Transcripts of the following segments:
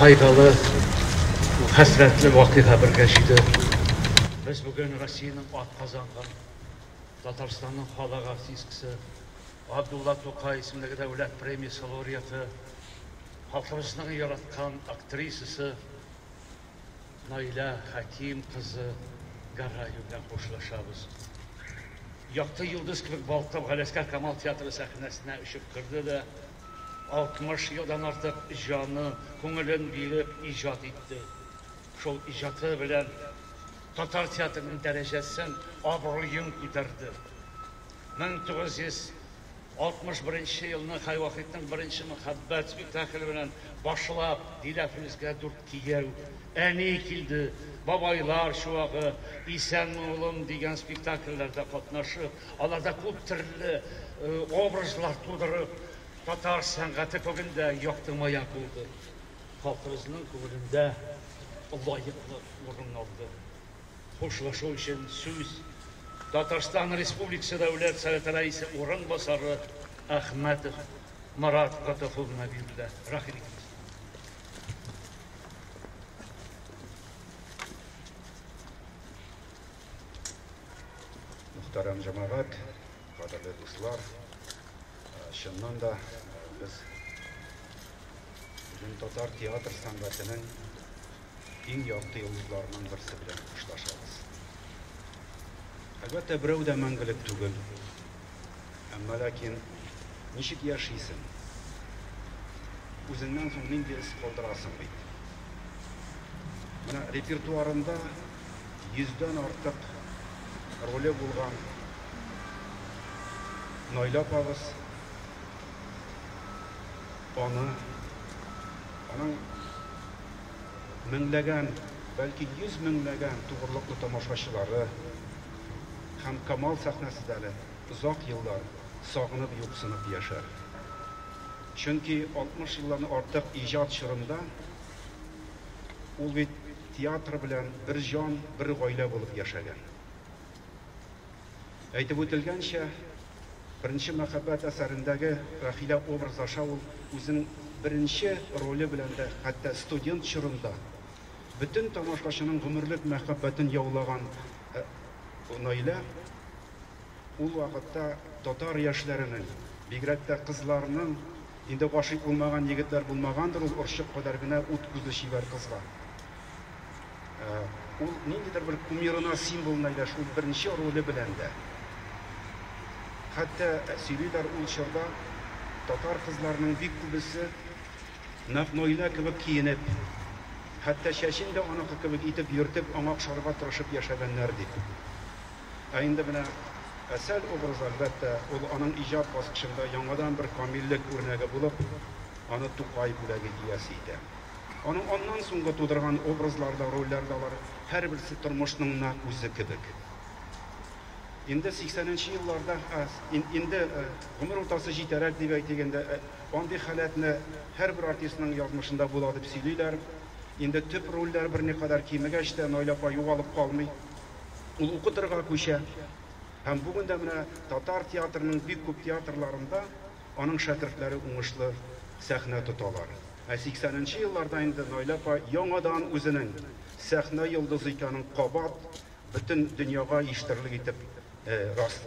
Кайгылы, хәсрәтле вакыйга бергә җыйды. Без бүген Россиянең атказанган, Татарстанның халык артисткасы, Габдулла Тукай исемендәге дәүләт премиясе лауреаты, халкыбызның яраткан актрисасы Наилә Хәким кызы Гараева белән хушлашабыз. Якты йолдыз кебек балкып Галиәсгар Камал театры сәхнәсенә очып керде дә, 60 елдан артык җаны, күңелен биреп иҗат итте. Шул иҗаты белән татар театрының дәрәҗәсен, абруен күтәрде. 1961 елны Хәй Вахитның Беренче мәхәббәт спектакле белән башлап, Диләфрүзгә дүрт кияү, Әни килде, Бабайлар чуагы, Исәнме, улым дигән спектакльләрдә катнашып, аларда күп төрле образлар тудырып, татар сәнгате күгендә якты маяк булды. Халкыбызның күңелендә лаеклы урын алды. Хушлашу өчен сүз Татарстан Республикасы Дәүләт Советы Рәисе урынбасары Әхмәтов Марат Готыф улына бирелә. Рәхим итегез. Мөхтәрәм җәмәгать, кадерле дуслар, чыннан да без бүген татар театр сәнгатенең иң якты йолдызларының берсе белән хушлашабыз. Әлбәттә, берәү дә мәңгелек түгел. Әмма ләкин ничек яшисең? Үзеңнән соң нинди эз калдырасың бит? Менә репертуарында йөздән артык роле булган Наилә апабыз аны аның Меңләгән, бәлки йөз меңләгән тугрылыклы тамашачылары һәм Камал сәхнәсе дә әле озак еллар сагынып, юксынып яшәр. Чөнки 60 елдан артык иҗат чорында ул бит театр белән бер җан, бер гаилә булып яшәгән. Әйтеп үтелгәнчә, Беренче мәхәббәт әсәрендәге Рәхилә образы аша ул үзенең беренче роле белән дә, хәтта студент чорында бөтен тамашачының гомерлек мәхәббәтен яулаган Наилә ул вакытта татар яшьләренең, бигрәк тә кызларның, инде гашыйк булмаган егетләр булмагандыр ул орчык кадәр генә ут күзле чибәр кызга. Ул ниндидер бер кумирына, символына әйләнә шул беренче роле белән дә. Хәтта сөйлиләр, ул чорда татар кызларының бик күбесе нәкъ Наилә кебек киенеп, хәтта чәчен дә аныкы кебек итеп йөртеп, аңа охшарга тырышып яшәгәннәр дип. Ә инде менә Әсәл образы, әлбәттә, ул аның иҗат баскычында яңадан бер камиллек үрнәге булып, аны Тукай бүләге иясе итә. Аның аннан соңгы тудырган образлары да, рольләре дә алар һәрберсе тормышның нәкъ үзе кебек. Инде сиксәненче елларда, инде гомер уртасы җитәрәк дип әйтик инде, андый халәтне һәрбер артистның язмышында була дип сөйлиләр. Инде төп рольләр берникадәр кимегәч тә, Наилә апа югалып калмый. Ул укытырга күчә. Һәм бүген дә менә татар театрының бик күп театрларында аның шәкертләре уңышлы сәхнә тоталар. Ә сиксәненче елларда инде Наилә апа яңадан үзенең сәхнә йолдызы икәнен кабат бөтен дөньяга ишетерлек итеп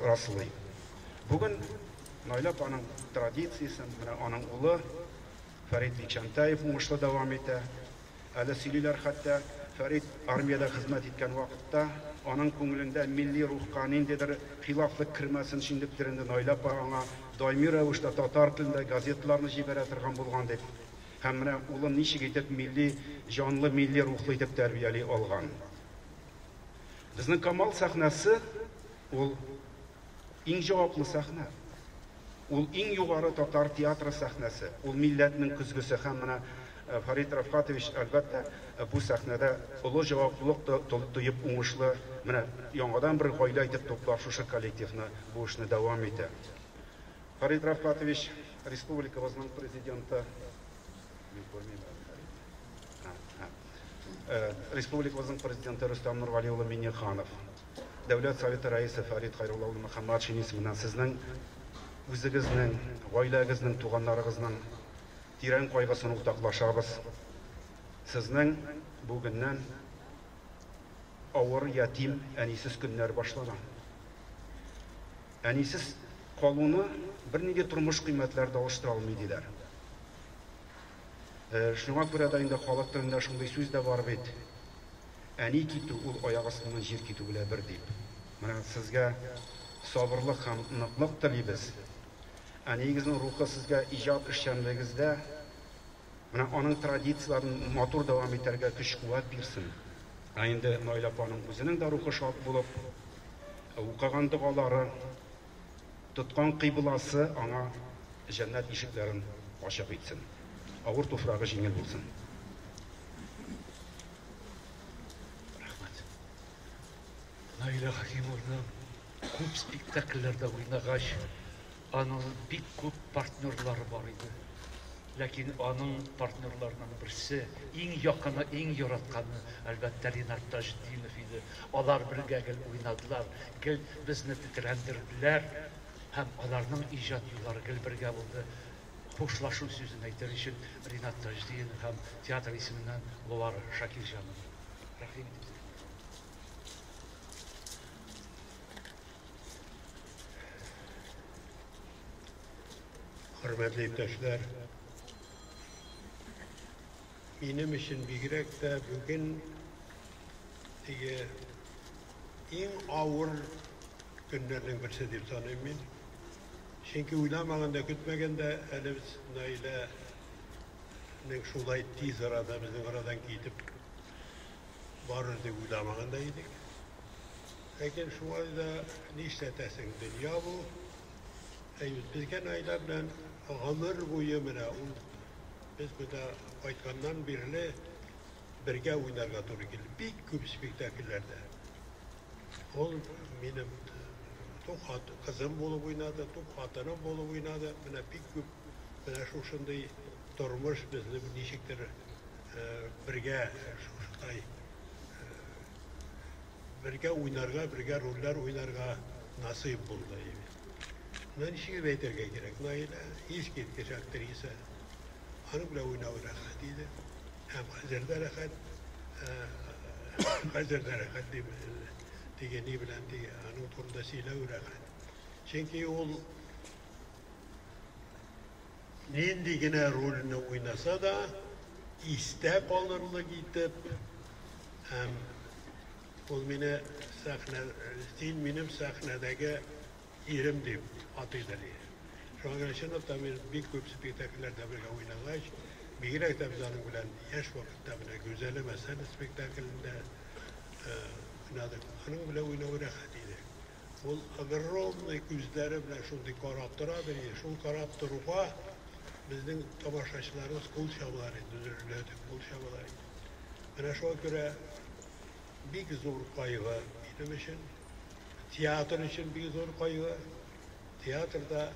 раслый. Бүген Наилә апаның традициясен менә аның улы Фәрит Бикчәнтәев уңышлы дәвам итә. Әле сөйлиләр хәтта, Фәрит армиядә хезмәт иткән вакытта аның күңелендә милли рухка ниндидер хилафлык кермәсен өчен диптер инде Наилә апа аңа даими рәвештә татар телендә газеталарны җибәрә торган булган дип. Һәм менә улын ничек итеп милли җанлы, милли рухлы итеп тәрбияли алган. Безнең Камал сәхнәсе ул иң җаваплы сәхнә. Ул иң югары татар театры сәхнәсе, ул милләтнең көзгесе һәм менә Фәрит Рафкатович, әлбәттә, бу сәхнәдә олы җаваплылык тоеп уңышлы менә яңадан бер гаилә итеп туплап шушы коллективны, бу эшне дәвам итә. Фәрит Рафкатович, республикабызның президенты, мин күрмим әле Фәритне. Республикабызның президенты Рөстәм Нургали улы Миңнеханов, Дәүләт Советы Рәисе Фәрит Хәйрулла улы Мөхәммәтшин исеменнән сезнең үзегезнең, гаиләгезнең, туганнарыгызның тирән кайгысын уртаклашабыз. Сезнең бүгеннән авыр ятим әнисез көннәр башлана. Әнисез калуны бернинди тормыш кыйммәтләре дә алыштыра алмый диләр. Шуңа күрә дә инде халык телендә шундый сүз дә бар бит. Әни китү ул аяк астыннан җир китү белән бер дип. Менә сезгә сабырлык һәм ныклык телибез. Әниегезнең рухы сезгә иҗат эшчәнлегегездә менә аның традицияләрен матур дәвам итәргә көч-куәт бирсен. Ә инде Наилә апаның үзенең дә рухы шат булып, укыган догалары, тоткан кыйбласы аңа җәннәт ишекләрен ачык итсен. Авыр туфрагы җиңел булсын. Рәхмәт. Наилә Хакимовна күп спектакльләрдә уйнагач, аның бик күп партнерлары бар иде. Ләкин аның партнерларының берсе, иң якыны, иң яратканы, әлбәттә, Ринат Таҗетдинов иде. Алар бергә гел уйнадылар, гел безне тетрәндерделәр һәм аларның иҗат юллары гел бергә булды. Хушлашу сүзен әйтер өчен Ринат Таҗетдинов һәм театр исеменнән Луара Шакирҗанова. Рәхим итегез. Хөрмәтле иптәшләр, минем өчен бигрәк тә бүген теге иң авыр көннәрнең берсе дип саныйм мин. Чөнки уйламаганда, көтмәгәндә әле без Наиләнең шулай тиз арада безнең арадан китеп барыр дип уйламаган да идек. Ләкин шулай да нишләтәсең, дөнья бу. Әйе, безгә Наилә белән гомер буе менә ул без монда кайтканнан бирле бергә уйнарга туры килде. Бик күп спектакльләрдә. Ул минем ту кызым булып уйнады, ту хатыным булып уйнады. Менә бик күп менә шушындый тормыш безне ничектер бергә шушылай бергә уйнарга, бергә рольләр уйнарга насыйп булды. Менә ничек дип әйтергә кирәк, Наилә искиткеч актриса. Аның белән уйнау рәхәт иде. Һәм хәзер дә рәхәт. Хәзер дә рәхәт дип теге ни белән теге аның турында сөйләү рәхәт. Чөнки ул нинди генә рольне уйнаса да, истә калырлык итеп һәм ул мине сәхнә, син минем сәхнәдәге ирем дип атыйдыр. Шуңа күрә чынлап та мин бик күп спектакльләрдә бергә уйнагач, бигрәк тә без аның белән яшь вакытта менә Гүзәлем Әсән спектаклендә уйнадык. Аның белән уйнау рәхәт иде. Ул огромный күзләре белән шундый карап тора иде. Шул карап торуга безнең тамашачыларыбыз кул чабалар иде, дөрләтеп кул чабалар иде. Менә шуңа күрә бик зур кайгы минем өчен, театр өчен бик зур кайгы. Театрда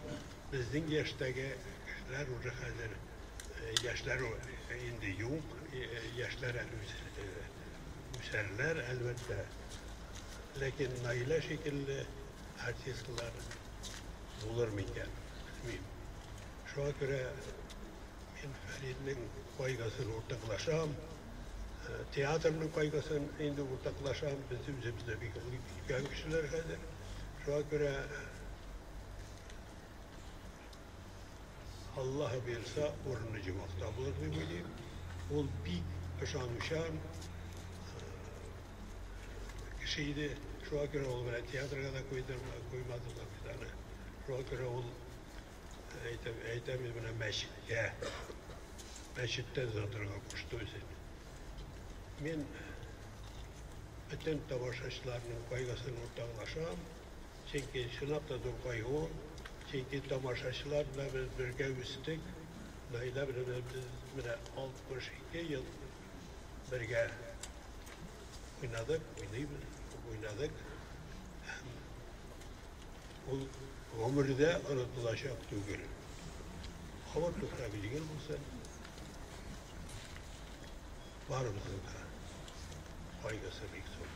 безнең яшьтәге кешеләр уже хәзер яшьләр инде юк, яшьләр әле үсәрләр, әлбәттә. Ләкин Наилә шикелле артистлар булыр микән, белмим. Шуңа күрә мин Фәриднең кайгысын уртаклашам, театрның кайгысын инде уртаклашам. Без үзебез дә бик өлкән кешеләр хәзер. Шуңа күрә Аллаһ бирсә, урыны җомахта булыр дип уйлыйм. Ул бик ышанучан кеше иде. Шуңа күрә ул менә театрга да куймадылар бит аны. Шуңа күрә ул әйтәм, әйтәм менә мәчеткә, мәчеттән озатырга кушты үзен. Мин бөтен тамашачыларның кайгысын уртаклашам. Чөнки чынлап та зур кайгы ул. Чөнки тамашачылар белән без бергә үстек. Наилә белән без менә 62 ел бергә уйнадык, уйныйбыз, уйнадык. Һәм ул гомердә онытылачак түгел. Авыр туфрагы җиңел булсын. Барыбызның да кайгысы бик зур.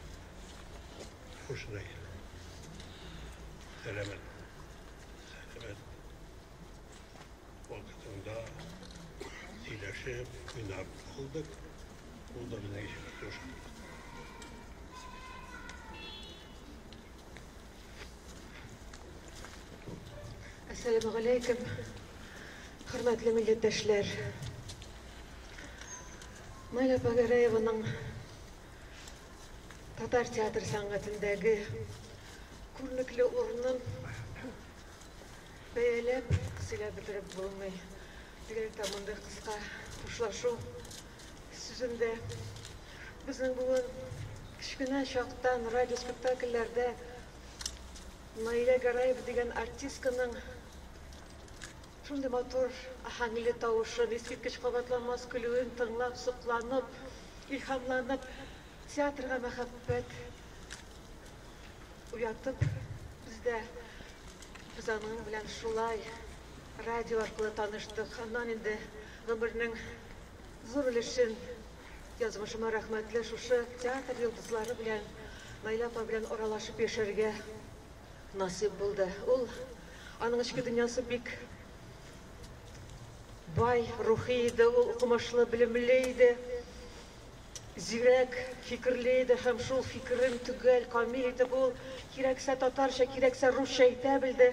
Хуш, Наилә. Сәламәт. Сәламәт вакытында сөйләшеп, уйнап алдык. Ул да безнең өчен зур шатлык. Әссәламегаләйкем, хөрмәтле милләттәшләр. Наилә апа Гәрәеваның татар театр сәнгатендәге күренекле урынын бәяләп, сөйләп бетереп булмый. Бигрәк тә мондый кыска хушлашу сүзендә. Безнең бүген кечкенә чактан радиоспектакльләрдә Наилә Гәрәева дигән артистканың шундый матур аһәңле тавышын, искиткеч кабатланмас көлүен тыңлап, сокланып, илһамланып, театрга мәхәббәт уятып, бездә без аның белән шулай радио аркылы таныштык. Аннан инде гомернең зур өлешен язмышыма рәхмәтле шушы театр йолдызлары белән, Наилә апа белән аралашып яшәргә насыйп булды. Ул аның эчке дөньясы бик бай, рухи иде, ул укымышлы, белемле иде, зирәк, фикерле иде һәм шул фикерен төгәл, камил итеп ул кирәксә татарча, кирәксә русча әйтә белде.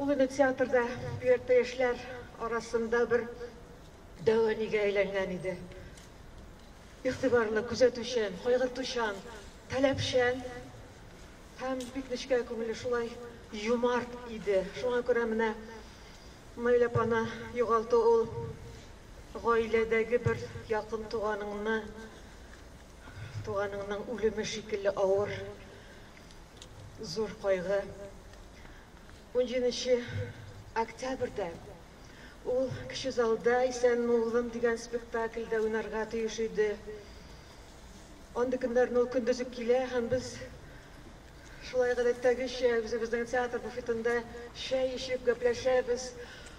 Ул инде театрда, бигрәк тә яшьләр арасында бер дәү әнигә әйләнгән иде. Игътибарлы, күзәтүчән, кайгыртучан, таләпчән һәм бик нечкә күңелле, шулай юмарт иде. Шуңа күрә менә Наилә апаны югалту ул гаиләдәге бер якын туганыңны, туганыңның үлеме шикелле авыр, зур кайгы. 17 октябрьдә ул кече залда Исәнме, улым дигән спектакльдә уйнарга тиеш иде. Андый көннәрне ул көндез үк килә һәм без шулай гадәттәгечә үзебезнең театр буфетында чәй эчеп гәпләшәбез.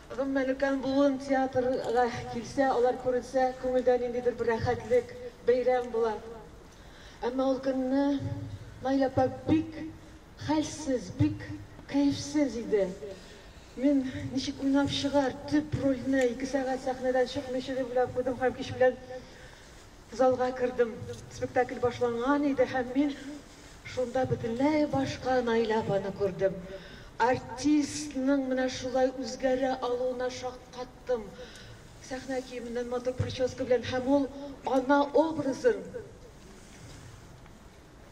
Гомумән, өлкән буын театрга килсә, алар күренсә, күңелдә ниндидер бер рәхәтлек, бәйрәм була. Әмма ул көнне Наилә апа бик хәлсез, бик кәефсез иде. Мин ничек уйнап чыгар төп рольне, 2 сәгать сәхнәдән чыкмыйча дип уйлап куйдым һәм кич белән залга кердем. Спектакль башланган иде һәм мин шунда бөтенләй башка Наилә апаны күрдем. Артистның менә шулай үзгәрә алуына шаккаттым. Сәхнә киеменнән, матур прическа белән һәм ул ана образын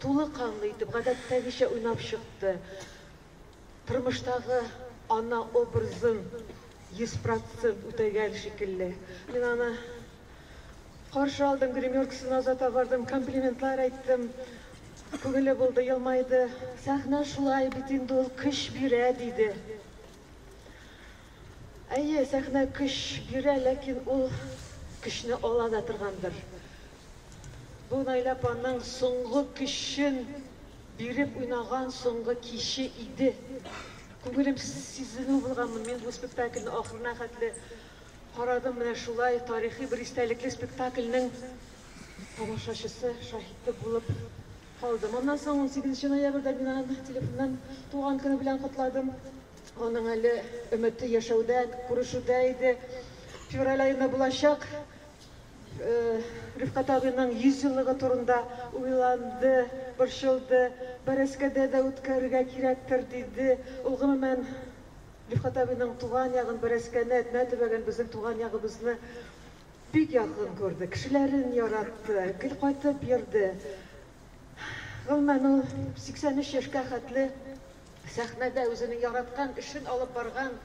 тулы канлы итеп, гадәттәгечә уйнап чыкты. Тормыштагы ана образын 100% үтәгән шикелле. Мин аны каршы алдым, гримеркасына озата бардым, комплиментлар әйттем. Күңеле булды, елмайды. Сәхнә шулай бит инде ул көч бирә, диде. Әйе, сәхнә көч бирә, ләкин ул көчне ала да торгандыр. Бу Наилә апаның соңгы көчен биреп уйнаган соңгы киче иде. Күңелем сизенү булганмын. Мин бу спектакльне ахырына хәтле карадым. Менә шулай тарихи бер истәлекле спектакльнең тамашачысы, шаһиты булып калдым. Аннан соң 18 ноябрьдә мин аны телефоннан туган көне белән котладым. Аның әле өмете яшәүдә, күрешүдә иде. Февраль аенда булачак Рифкать абыйның 100 еллыгы турында уйланды, борчылды. Бәрәскәдә дә үткәрергә кирәктер, диде. Ул гомумән Рифкать абыйның туган ягын, Бәрәскәне, Әтнә төбәген, безнең туган ягыбызны бик якын күрде. Кешеләрен яратты, гел кайтып йөрде. Гомумән, ул 83 яшькә хәтле сәхнәдә үзенең яраткан эшен алып барган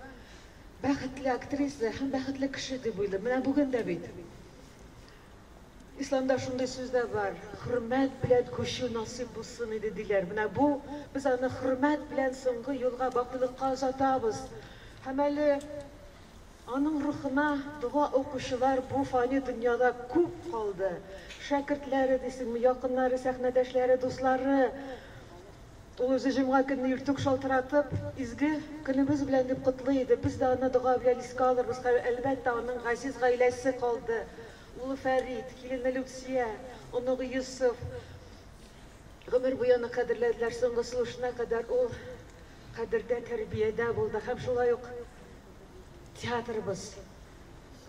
бәхетле актриса һәм бәхетле кеше дип уйлыйм. Менә бүген дә бит. Исламда шундый сүз дә бар. Хөрмәт белән күчү насыйп булсын иде диләр. Менә бу без аны хөрмәт белән соңгы юлга, бакыйлыкка озатабыз. Һәм әле аның рухына дога укучылар бу фани дөньяда күп калды. Шәкертләре дисеңме, якыннары, сәхнәдәшләре, дуслары. Ул үзе җомга көнне иртүк шалтыратып, изге көнебез белән дип котлый иде. Без дә аны дога белән искә алырбыз. Һәм әлбәттә аның газиз гаиләсе калды. Улы Фәрид, килене Люция, оныгы Юсуф. Гомер буе аны кадерләделәр, соңгы сулышына кадәр ул кадердә, тәрбиядә булды. Һәм шулай ук театрыбыз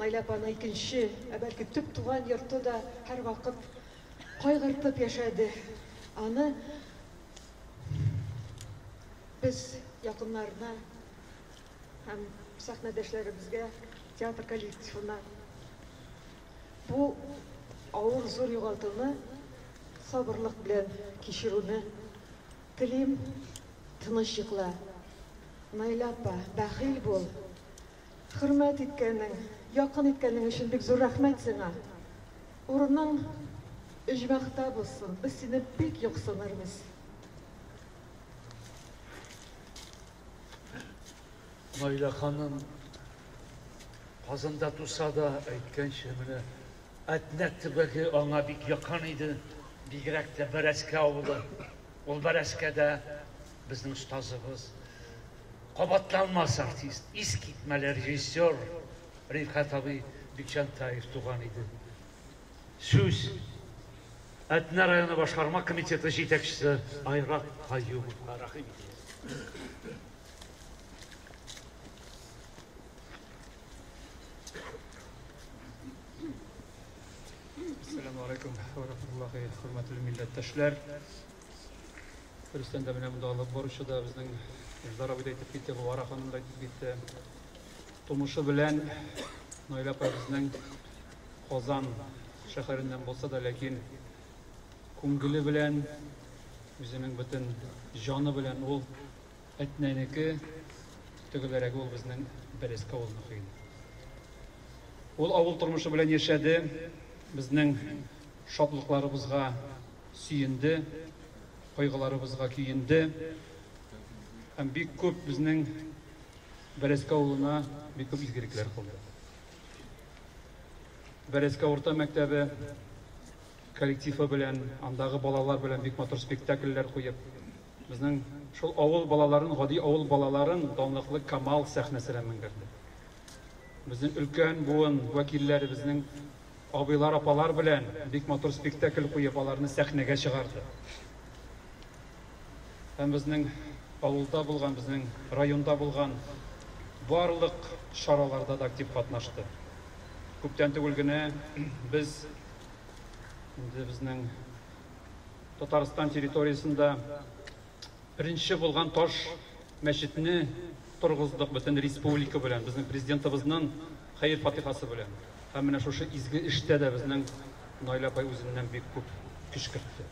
Наилә апаның икенче, ә бәлки төп туган йорты да һәрвакыт кайгыртып яшәде. Аны без якыннарына һәм сәхнәдәшләребезгә, театр коллективына бу авыр зур югалтуны сабырлык белән кичерүне телим. Тыныч йокла. Наилә апа, бәхил бул. Хөрмәт иткәнең, якын иткәнең өчен бик зур рәхмәт сиңа. Урының оҗмахта булсын. Без сине бик юксынырбыз. Наилә ханым Казанда туса да, әйткәнчә, менә Әтнә төбәге аңа бик якын иде, бигрәк тә Бәрәскә авылы. Ул Бәрәскәдә безнең остазыбыз, кабатланмас артист, искитмәле режиссер Рифхат абый Бикчәнтаев туган иде. Сүз Әтнә районы башкарма комитеты җитәкчесе Айрат Каюмовка рәхим итегез. Ассаламу алейкум ва рахматуллахи, хөрмәтле милләттәшләр. Дөрестән дә менә монда алып баручы да безнең Илдар абый да әйтеп китте, Гувара ханым да әйтеп китте. Тумышы белән Наилә апа безнең Казан шәһәреннән булса да, ләкин күңеле белән, үзенең бөтен җаны белән ул Әтнәнеке, төгәлрәге ул безнең Бәрәскә авылыныкы иде. Ул авыл тормышы белән яшәде, безнең шатлыкларыбызга сөенде, кайгыларыбызга көенде. Һәм бик күп безнең Бәрәскә авылына бик күп изгелекләр кылды. Бәрәскә урта мәктәбе коллективы белән, андагы балалар белән бик матур спектакльләр куеп, безнең шул авыл балаларын, гади авыл балаларын данлыклы Камал сәхнәсенә менгерде. Безнең өлкән буын вәкилләре, безнең абыйлар, апалар белән бик матур спектакль куеп, аларны сәхнәгә чыгарды. Һәм безнең авылда булган, безнең районда булган барлык чараларда да актив катнашты. Күптән түгел генә без инде безнең Татарстан территориясендә беренче булган таш мәчетне торгыздык бөтен республика белән, безнең президентыбызның хәер фатихасы белән. Һәм менә шушы изге эштә дә безнең Наилә апай үзеннән бик күп көч кертте.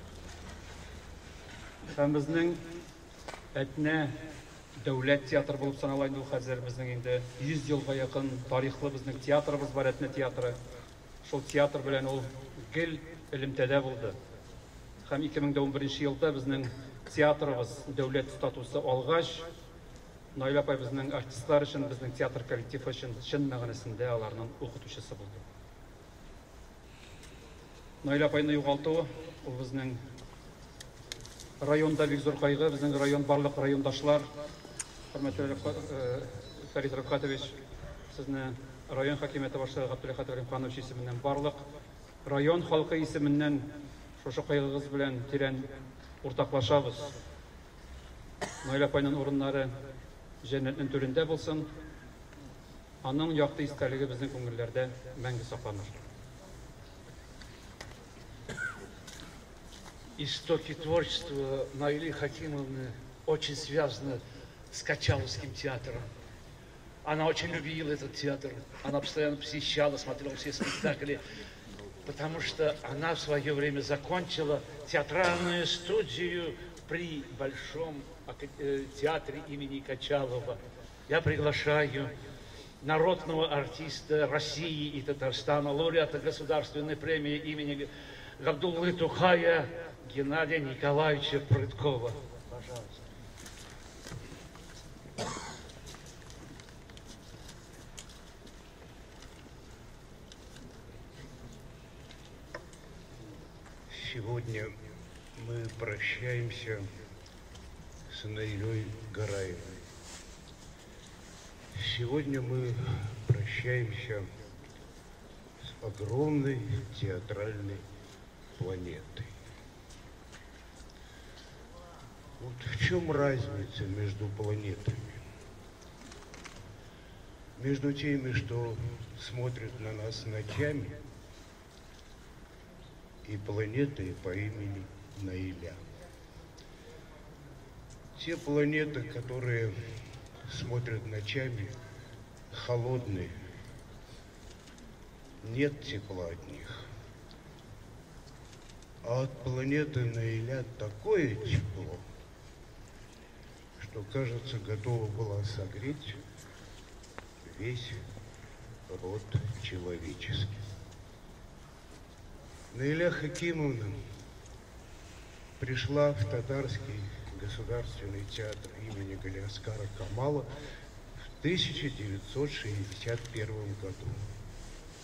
Һәм безнең Әтнә дәүләт театры булып санала инде ул хәзер. Безнең инде 100 елга якын тарихлы безнең театрыбыз бар, Әтнә театры. Шул театр белән ул гел элемтәдә булды. Һәм 2011 елда безнең театрыбыз дәүләт статусы алгач, Наилә апай безнең артистлар өчен, безнең театр коллективы өчен чын мәгънәсендә аларның укытучысы булды. Наилә апайны югалту ул безнең районда бик зур кайгы, безнең район барлык райондашлар, хөрмәтле Фәрит Рәфкатович, сезне район хакимияте башлыгы Габделәхәт Галимханович исеменнән барлык район халкы исеменнән шушы кайгыгыз белән тирән уртаклашабыз. Наилә апайның урыннары җәннәтнең түрендә булсын. Аның якты истәлеге безнең күңелләрдә мәңге сакланыр. Истоки творчества Наили Хакимовны очень связаны с Качаловским театром. Она очень любила этот театр. Она постоянно посещала, смотрела все спектакли, потому что она в свое время закончила театральную студию при Большом театре имени Качалова. Я приглашаю народного артиста России и Татарстана, лауреата Государственной премии имени Габдуллы Тукая Геннадия Николаевича Прыткова. Пожалуйста. Сегодня мы прощаемся с Наилей Гараевой. Сегодня мы прощаемся с огромной театральной планетой. Вот в чем разница между планетами? Между теми, что смотрят на нас ночами, и планетой по имени Наиля. Те планеты, которые смотрят ночами, холодные, нет тепла от них. А от планеты Наиля такое тепло, что, кажется, готова была согреть весь род человеческий. Наиля Хакимовна пришла в Татарский государственный театр имени Галиаскара Камала в 1961 году.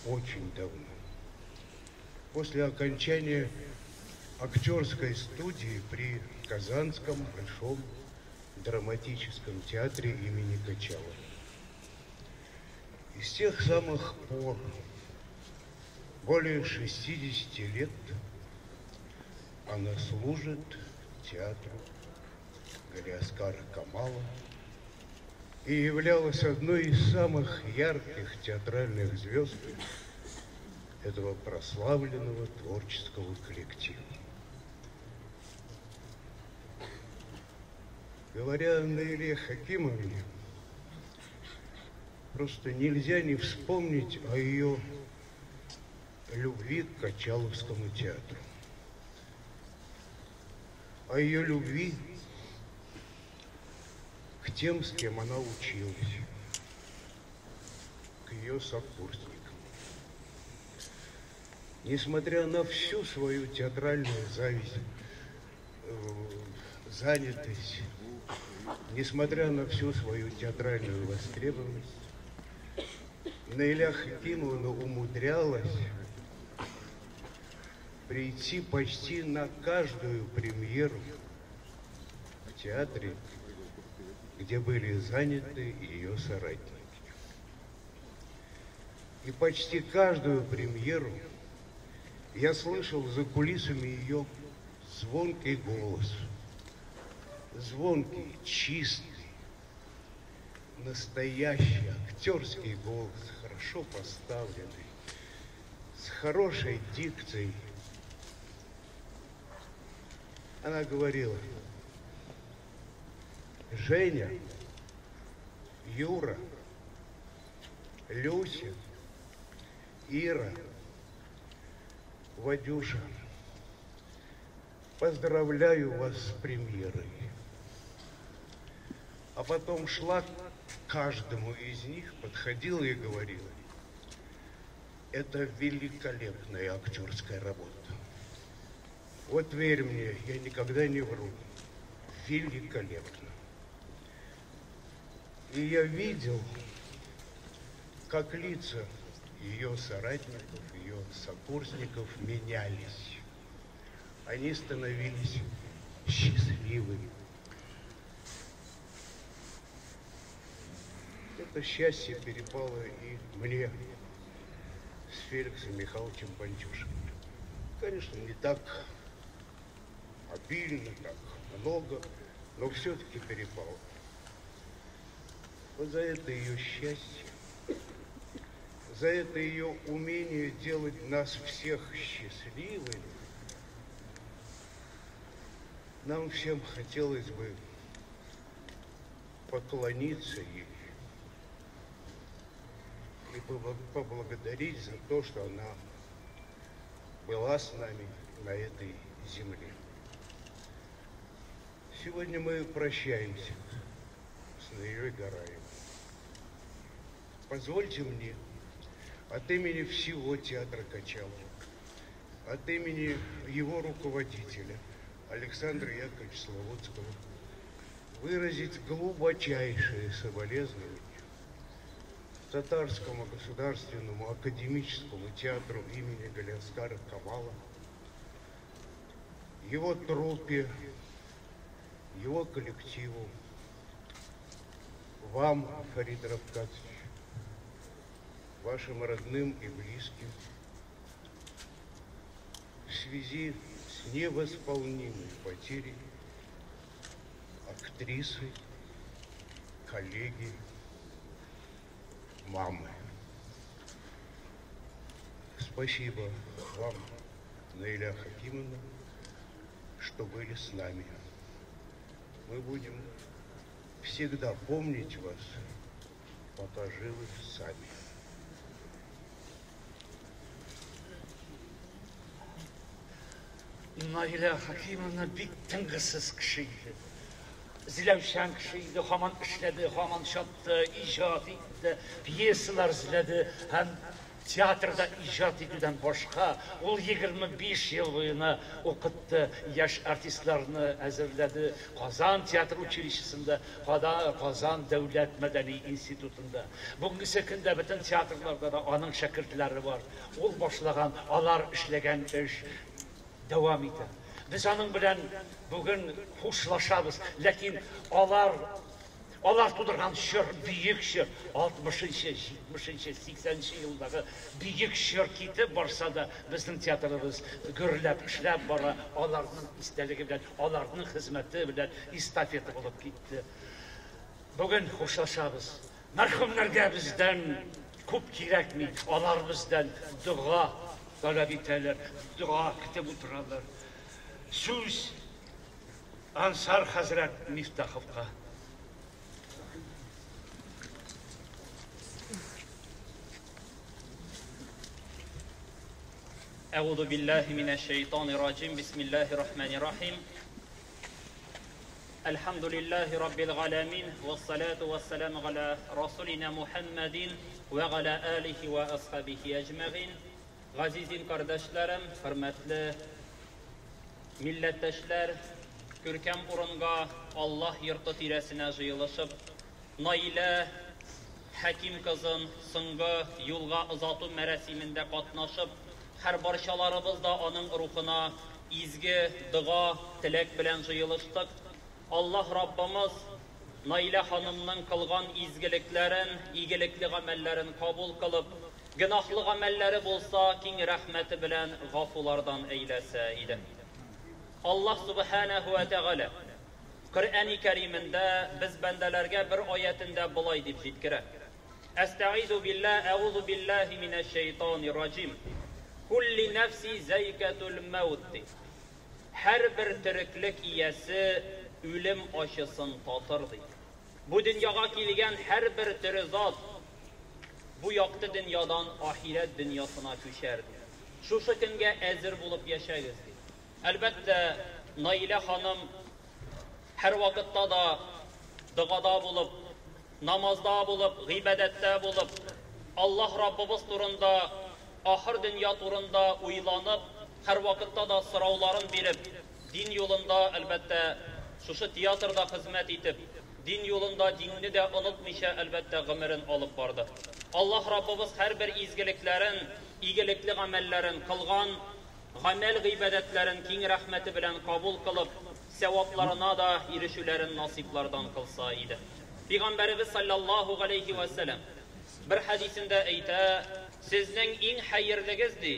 Очень давно. После окончания актерской студии при Казанском Большом драматическом театре имени Качалова. И с тех самых пор, более 60 лет, она служит театру Галиаскара Камала и являлась одной из самых ярких театральных звезд этого прославленного творческого коллектива. Говоря о Наиле Хакимовне, просто нельзя не вспомнить о ее любви к Качаловскому театру, о ее любви к тем, с кем она училась, к ее сокурсникам. Несмотря на всю свою театральную зависть, занятость, несмотря на всю свою театральную востребованность, Наиля Хакимовна умудрялась прийти почти на каждую премьеру в театре, где были заняты ее соратники. И почти каждую премьеру я слышал за кулисами ее звонкий голос. Звонкий, чистый, настоящий актерский голос, хорошо поставленный, с хорошей дикцией. Она говорила: Женя, Юра, Люся, Ира, Вадюша, поздравляю вас с премьерой. А потом шла к каждому из них, подходила и говорила: это великолепная актерская работа. Вот верь мне, я никогда не вру. Великолепно. И я видел, как лица ее соратников, ее сокурсников менялись. Они становились счастливыми. Это счастье перепало и мне с Феликсом Михайловичем Пантюшиным. Конечно, не так обильно, так много, но все-таки перепало. Вот за это ее счастье, за это ее умение делать нас всех счастливыми, нам всем хотелось бы поклониться ей и поблагодарить за то, что она была с нами на этой земле. Сегодня мы прощаемся с Наилей Гараевой. Позвольте мне от имени всего театра Качалова, от имени его руководителя Александра Яковлевича Славутского выразить глубочайшие соболезнования Татарскому государственному академическому театру имени Галиаскара Камала, его труппе, его коллективу, вам, Фарид Рафкатович, вашим родным и близким, в связи с невосполнимой потерей актрисы, коллеги, мамы. Спасибо вам, Наиля Хакимовна, что были с нами. Мы будем всегда помнить вас, пока живы сами. Наилә Хәкимовна бик тынгысыз кеше иде. Эзләүчән кеше иде, һаман эшләде, һаман чапты, иҗат итте, пьесалар эзләде һәм театрда иҗат итүдән башка ул 25 ел буена укытты, яшь артистларны әзерләде Казан театр училищесында, Казан дәүләт мәдәни институтында. Бүгенге көндә бөтен театрларда да аның шәкертләре бар. Ул башлаган, алар эшләгән эш дәвам итә. Без аның белән бүген хушлашабыз, ләкин алар тудырган чор, бөек чор, 60-нчы, 70-нче, 80-нче елдагы бөек чор китеп барса да, безнең театрыбыз гөрләп эшләп бара, аларның истәлеге белән, аларның хезмәте белән эстафета булып китте. Бүген хушлашабыз. Мәрхүмнәргә бездән күп кирәкми, алар бездән дога таләп итәләр, дога көтеп утыралар. Сүз Ансар хәзрәт Мифтаховка. أعوذ بالله من الشيطان الرجيم بسم الله الرحمن الرحيم الحمد لله رب العالمين والصلاة والسلام على رسولنا محمد وعلى آله وأصحابه أجمعين. Газиз дин кардәшләрем, хөрмәтле милләттәшләр, күркәм урынга Аллаһ йорты тирәсенә җыелышып, Наилә Хәким кызын соңгы юлга озату мәрасимендә катнашып, һәр барчаларыбыз да аның рухына изге дога, теләк белән җыелыштык. Аллаһ Раббымыз Наилә ханымның кылган изгелекләрен, игелекле гамәлләрен кабул кылып, гөнаһлы гамәлләре булса, киң рәхмәте белән гафулардан әйләсә иде. Аллаһ субханаһу ва тәгалә Коръәни Кәримендә без бәндәләргә бер аятендә болай дип җиткерә. Әстәгыйзу биллаһ, әгузу биллаһи минәш шәйтанир раҗим. Кулли нәфси зәйкәтул мәут. Һәрбер тереклек иясе үлем ачысын татыр ди. Бу дөньяга килгән һәрбер тере зат бу якты дөньядан ахирәт дөньясына күчәр ди. Шушы көнгә әзер булып яшәгез ди. Әлбәттә, Наилә ханым һәр вакытта да догада булып, намазда булып, гыйбадәттә булып, Аллаһ Раббыбыз турында, ахыр дөнья турында уйланып, һәр вакытта да сорауларын биреп, дин юлында, әлбәттә, шушы театрда хезмәт итеп, дин юлында динне дә онытмыйча, әлбәттә, гомерен алып барды. Аллаһ Раббыбыз һәрбер изгелекләрен, игелекле гамәлләрен кылган, гамәл гыйбадәтләрен киң рәхмәте белән кабул кылып, сәвапларына да ирешүләрен насыйплардан кылса иде. Пәйгамбәребез саллаллаһу галәйһи вә сәлләм бер хәдисендә әйтә, сезнең иң хәерлегез ди,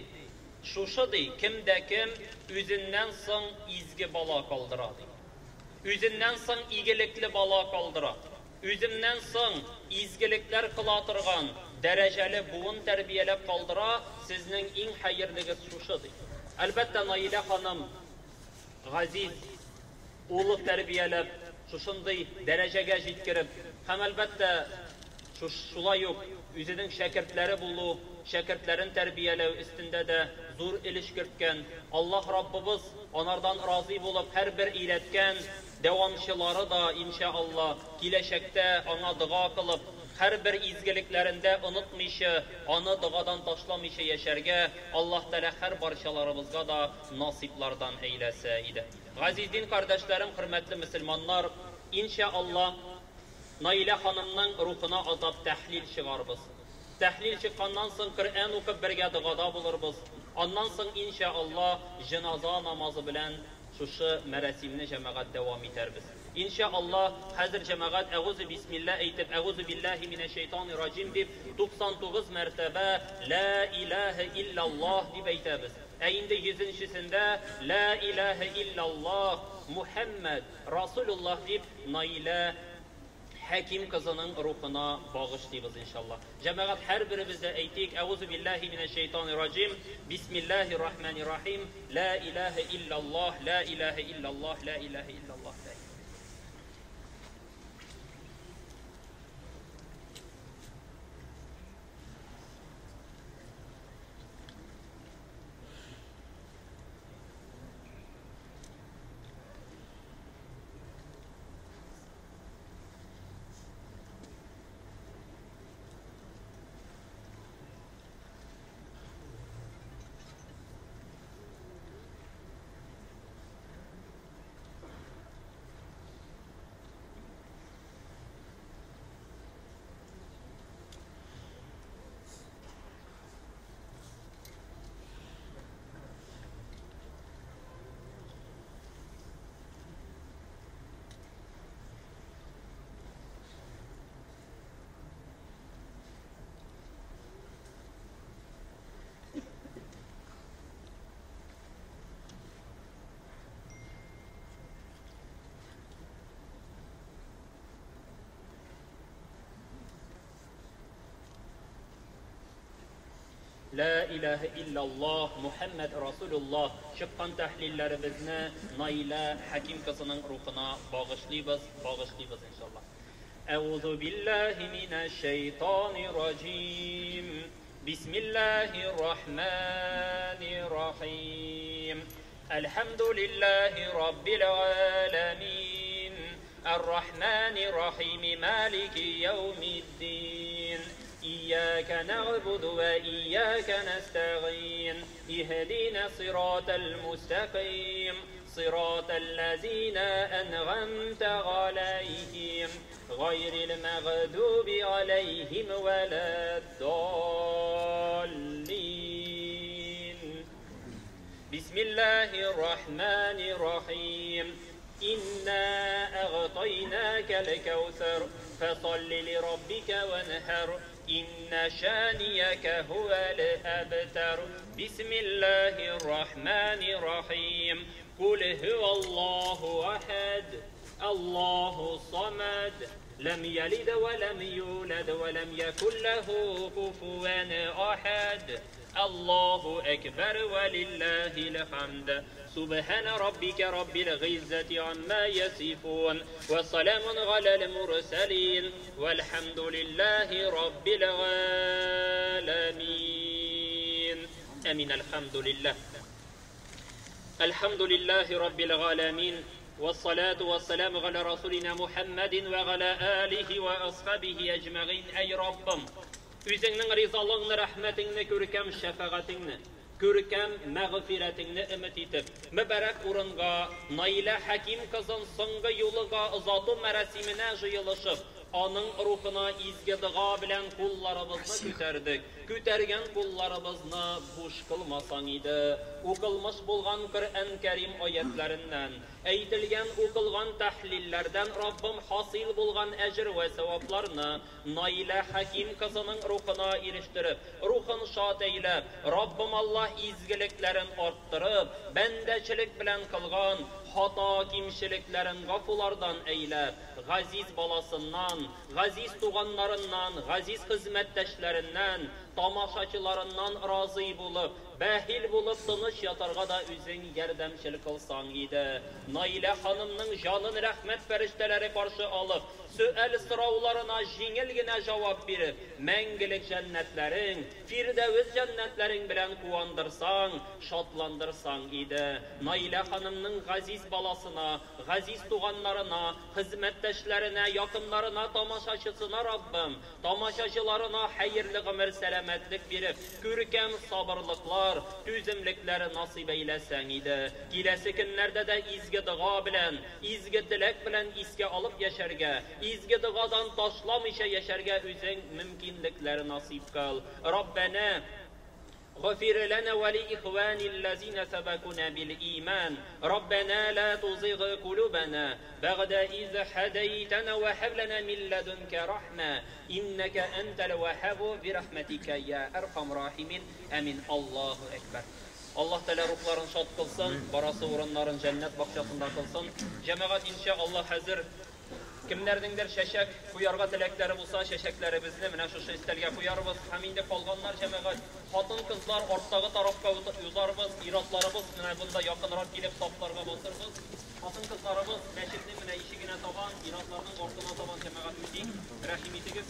шушы ди, кем дә кем үзеннән соң изге бала калдыра ди. Үзеннән соң игелекле бала калдыра. Үзеннән соң изгелекләр кыла торган дәрәҗәле буын тәрбияләп калдыра, сезнең иң хәерлегез шушы ди. Әлбәттә, Наилә ханым газиз улы тәрбияләп, шушындый дәрәҗәгә җиткереп, һәм әлбәттә, шулай ук үзенең шәкертләре булу, шәкертләрен тәрбияләү өстендә дә зур өлеш керткән. Аллаһ Раббыбыз анардан разый булып, һәрбер өйрәткән дәвамчылары да иншалла киләчәктә аңа дога кылып, һәрбер изгелекләрендә онытмыйча, аны догадан ташламыйча яшәргә Аллаһ Тәгалә һәр барчаларыбызга да насыйплардан әйләсә иде. Газиз дин кардәшләрем, хөрмәтле мөселманнар, иншалла Наилә ханымның рухына атап тәхлил чыгарбыз. Тәхлил чыкканнан соң Коръән укып бергә догада булырбыз. Аннан соң иншалла җеназа намазы белән шушы мәрасимне җәмәгать дәвам итәрбез. Иншалла хәзер җәмәгать әгузу бисмилла әйтеп, әгузу биллаһи минәш шәйтанир раҗим дип 99 мәртәбә ла илаһа иллаллаһ дип әйтәбез. Ә инде 100-нчесендә ла илаһа иллаллаһ Мухаммад Расулуллаһ дип Наилә Хәким кызының рухына багышлыйбыз, иншалла. Җәмәгать, һәрберебез дә әйтик, Әгъузу биллаһи минәш шәйтанир раҗим, бисмиллаһир рахманир рахим, ла илаһа иллаллаһ, ла илаһа иллаллаһ, ла илаһа иллаллаһ, ла илаһа. Ла илаһа иллаллаһ, Мухәммәд Расулуллаһ. Чыккан тәхлилләребезне Наилә Хәким кызының рухына багышлыйбыз, багышлыйбыз, иншаллаһ. Әгъузу биллаһи минәш шәйтанир раҗим. Бисмиллаһир рахманир рахим. Әлхәмдүлиллаһи раббил галәмин. Ар-рахманир рахим. Малики яумиддин. إياك نعبد وإياك نستعين اهدنا الصراط المستقيم صراط الذين أنعمت عليهم غير المغضوب عليهم ولا الضالين. بسم الله الرحمن الرحيم. إنا أغطيناك الكوثر فصل لربك وانحر إن شانيك هو الأبتر. بسم الله الرحمن الرحيم. قل هو الله أحد الله الصمد لم يلد ولم يولد ولم يكن له كفوا أحد. الله أكبر ولله الحمد. سبحان ربك رب العزة عما يصفون وسلام على المرسلين والحمد لله رب العالمين. آمين. الحمد لله. الحمد لله رب العالمين والصلاة والسلام على رسولنا محمد وعلى آله وأصحابه أجمعين. أي ربم Үзеңнең ризалыгыңны, рәхмәтеңне, күркәм шәфәгатеңне, күркәм мәгъфирәтеңне өмет итеп, мөбарәк урынга Наилә Хәким кызын соңгы юлыга озату мәрасименә җыелышып, аның рухына изге дога белән кулларыбызны күтәрдек. Күтәргән кулларыбызны буш кылмасаң иде. Укылмыш булган Коръән Кәрим аятларыннан, әйтелгән укылган тәхлилләрдән Раббым хасил булган әҗер вә савапларны Наилә Хәким кызының рухына ирештереп, рухын шат әйләп, Раббым Аллаһ изгелекләрен арттырып, бәндәчелек белән кылган хата кимчелекләрен гафулардан әйләп, газиз баласыннан, газиз туганнарыннан, газиз хезмәттәшләреннән, тамашачыларыннан разый булып, бәхил булып тыныч ятарга да үзең ярдәмчел кылсаң иде. Наилә ханымның җанын рәхмәт фәрештәләре каршы алып, сөаль сорауларына җиңел генә җавап биреп, мәңгелек җәннәтләрең, фирдәвес җәннәтләрең белән куандырсаң, шатландырсаң иде. Наилә ханымның газиз баласына, газиз туганнарына, хезмәттәшләренә, якыннарына, тамашачысына Раббым, тамашачыларына хәерле гомер, сәламәтлек биреп, күркәм сабырлыклар, түземлекләре насыйп әйләсәң иде. Киләсе көннәрдә дә изге дога белән, изге теләк белән искә алып яшәргә, изге догадан ташламыйча яшәргә үзең мөмкинлекләр насыйп кыл. Раббана غفر لنا ولإخوان الذين سبقونا بالإيمان ربنا لا تزغ قلوبنا بعد إذ هديتنا وهب لنا من لدنك رحمة إنك أنت الوهاب برحمتك يا أرحم الراحمين. آمين. الله أكبر. Allah Teala ruhların şad kılsın, barası урыннарын җәннәт бакчасында кылсын. Җәмәгать, иншаллаһ, хәзер Кемнәрнеңдер чәчәк куярга теләкләре булса, чәчәкләребезне менә шушы өстәлгә куярбыз. Һәм инде калганнар җәмәгать, хатын-кызлар арттагы тарафка узарбыз, ир-атларыбыз менә бунда якынрак килеп сафларга басырбыз. Хатын-кызларыбыз мәчетнең менә ишегенә табан, ир-атларның артына табан җәмәгать үтик, рәхим итегез.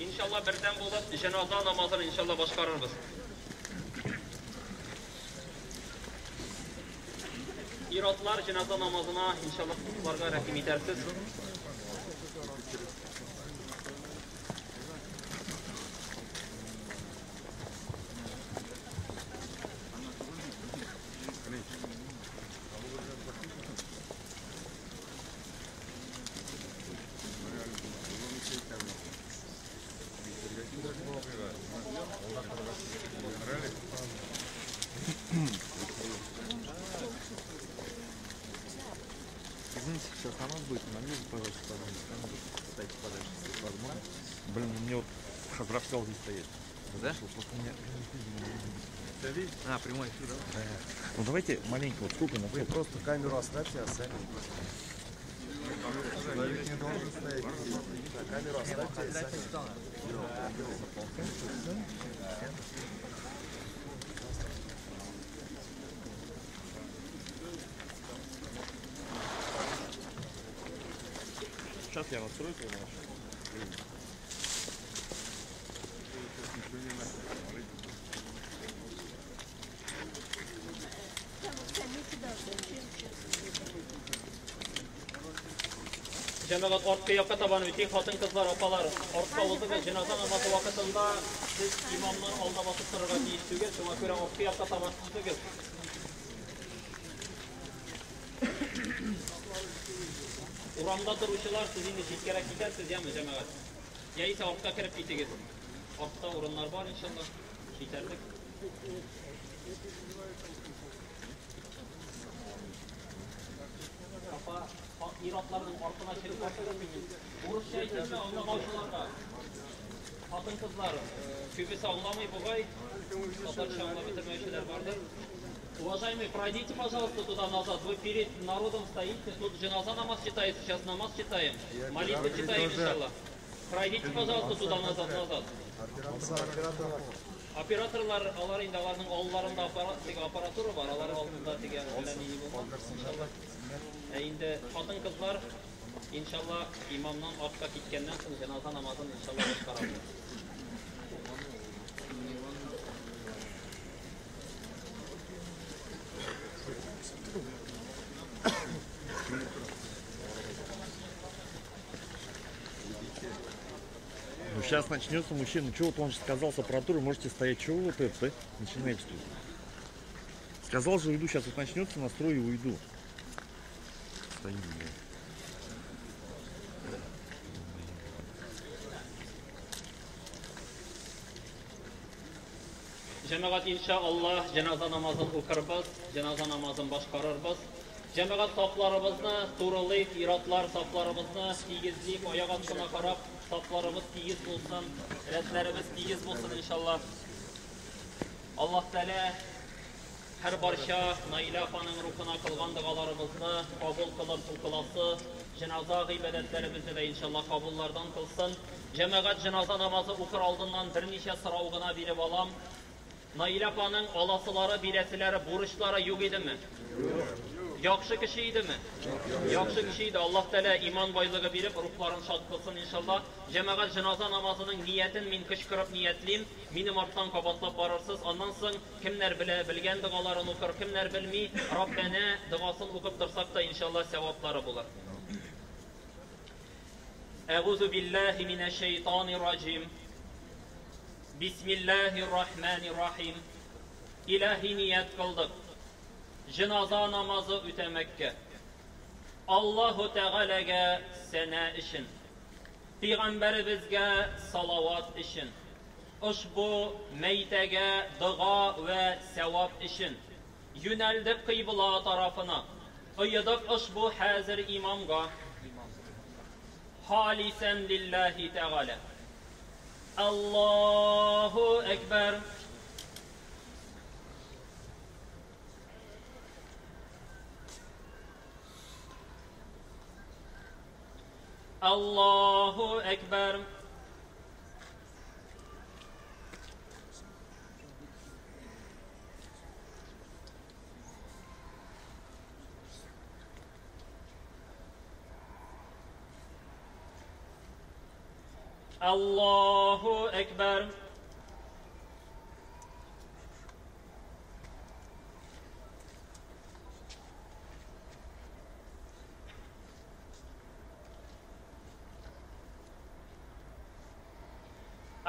Иншалла бердәм булып җеназа намазын иншалла башкарырбыз. Ир-атлар җеназа намазына иншалла сафларга рәхим итәрсез. Извините, сейчас намаз будет, на миг, пожалуйста, подайте подальше, если возможно. Блин, мне вот хазрат сказал здесь стоять. Да? Просто у меня... А, прямой эфир, да? Да. Ну давайте маленько, вот сколько на Вы просто камеру оставьте, а сами... Человек не должен стоять. Да, камеру оставьте, а сами... Сейчас я настрою, конечно. Җәмәгать артка якка табан үтик, хатын-кызлар, апалар, артка узыгыз, җеназа намазы вакытында сез имамнан алда басып торырга тиеш түгел, шуңа күрә артка якка табан узыгыз. Урамда торучылар, сез инде читкәрәк китәрсез, яме, җәмәгать. Яисә артка кереп китегез. Артта урыннар бар, иншалла, җитәрлек. Апа, ир-атларның артына чыгып басыгыз. Урысча әйтелме, аңламаучыларга. Хатын-кызлар, күбесе аңламый бугай, татарча аңлап бетермәүчеләр бардыр. Уважаемые, пройдите, пожалуйста, туда назад. Вы перед народом стоите. Тут джаназа намаз читается. Сейчас намаз читаем. Молитвы читаем, иншалла. Пройдите, пожалуйста, туда назад, назад. Операторлар, алар инде аларның алларында аппаратура бар, алар алдында теге әллә ни булмас, иншалла. Ә инде хатын-кызлар, иншалла, имамнан артка киткәннән соң җеназа намазын иншалла башкарабыз. Ну сейчас начнется, мужчина. Чего вот он же сказал с аппаратурой, можете стоять. Чего вы вот это начинаете тут? Сказал же, уйду, сейчас вот начнется, настрою и уйду. Стоим, блядь. Җәмәгать, иншаллаһ, җеназа намазын укырбыз, җеназа намазын башкарырбыз. Җәмәгать сафларыбызны турылыйк, ир-атлар сафларыбызны тигезлик, аяк астына карап, сафларыбыз тигез булсын, рәтләребез тигез булсын, иншаллаһ. Аллаһ Тәгалә һәр барча Наилә апаның рухына кылган догаларыбызны кабул кылып укыласы, җеназа гыйбадәтләребезне дә иншаллаһ кабуллардан кылсын. Җәмәгать җеназа намазы укыр алдыннан берничә сорау гына биреп алам. Наилә апаның аласылары, бирәселәре, бурычлары юк идеме? Яхшы кеше идеме? Яхшы кеше иде. Аллаһ Тәгалә иман байлыгы биреп, рухларын шат кылсын иншалла. Җәмәгать җеназа намазының ниятен мин кычкырып ниятлим. Минем арттан кабатлап барырсыз. Аннан соң кемнәр белә, белгән догаларын укыр, кемнәр белми, Раббәнә догасын укып торсак та иншалла саваплары булыр. Әгузу биллаһи минәш шайтанир раҗим. Бисмиллаһир-рахманир-рахим. Илаһи ният кылдык. Җеназа намазы үтәмәккә. Аллаһу Тәгаләгә сәнә өчен, Пәйгамбәребезгә салават өчен, ошбу мәйтәгә дога вә савап өчен юнәлдек кыйбла тарафына. Ыйдык ошбу хәзер имамга. Халисән лиллаһи Тәгалә. Аллаһу әкбәр. Аллаһу әкбәр. Аллаһу әкбәр.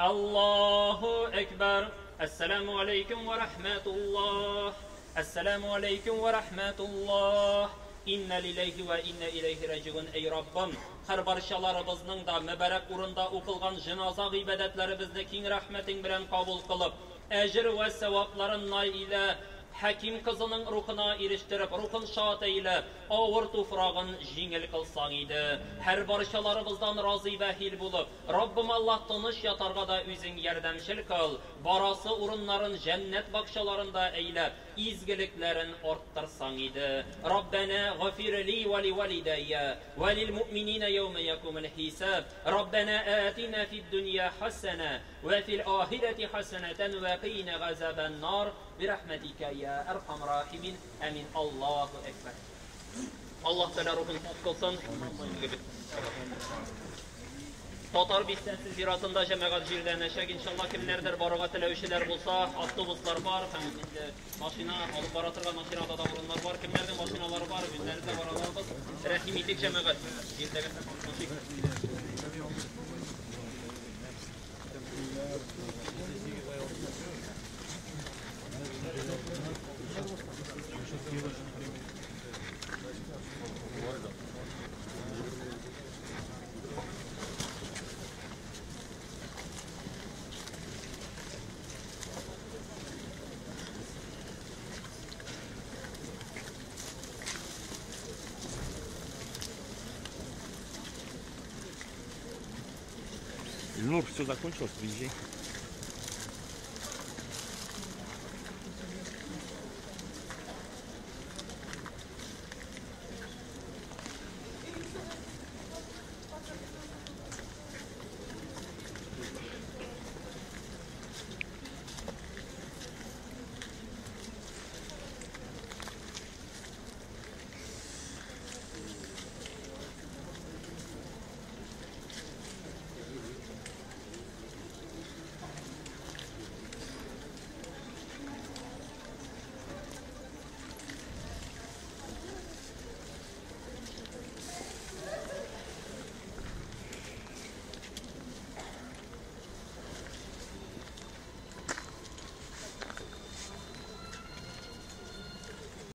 Аллаһу әкбәр. Әссәламу алейкум ва рахматуллаһ. Әссәламу алейкум ва рахматуллаһ. Инна лилләһи ва инна иләйһи раҗигун. Эй Раббым, һәр барчаларыбызның да мөбарәк урында укылган җеназа гыйбадәтләребезне киң рәхмәтең белән кабул кылып, әҗер вә савапларын Наилә Хәким кызының рухына ирештереп, рухын шат әйләп, авыр туфрагын җиңел кылсаң иде. Һәр барчаларыбыздан разый бәхил булып, Раббым Аллаһ тыныч ятарга да үзең ярдәмчел кыл, барасы урыннарын җәннәт бакчаларында әйләп, изгелекләрен арттырсаң иде. Раббәнә гафир ли ва ли валидәйя ва лил муъминина яумә якумул хисаб. Раббәнә атина фид дөнья хәсәнә ва фил ахирәти хәсәнәтән ва кыйна газабан нар бирахмәтикә я әрхам рахимин. Амин. Аллаһу әкбәр. Аллаһ Тәгалә рухын саф кылсын. Татар бистәсе зиратында җәмәгать җирләнәчәк. Иншалла, кемнәрдер барырга теләүчеләр булса, автобуслар бар һәм инде машина алып бара торган машинада да урыннар бар. Кемнәрнең машиналары бар, үзләре дә бара алабыз. Рәхим итик, җәмәгать. Җирдәге катнашыйк. Ильнур, все закончилось, приезжай.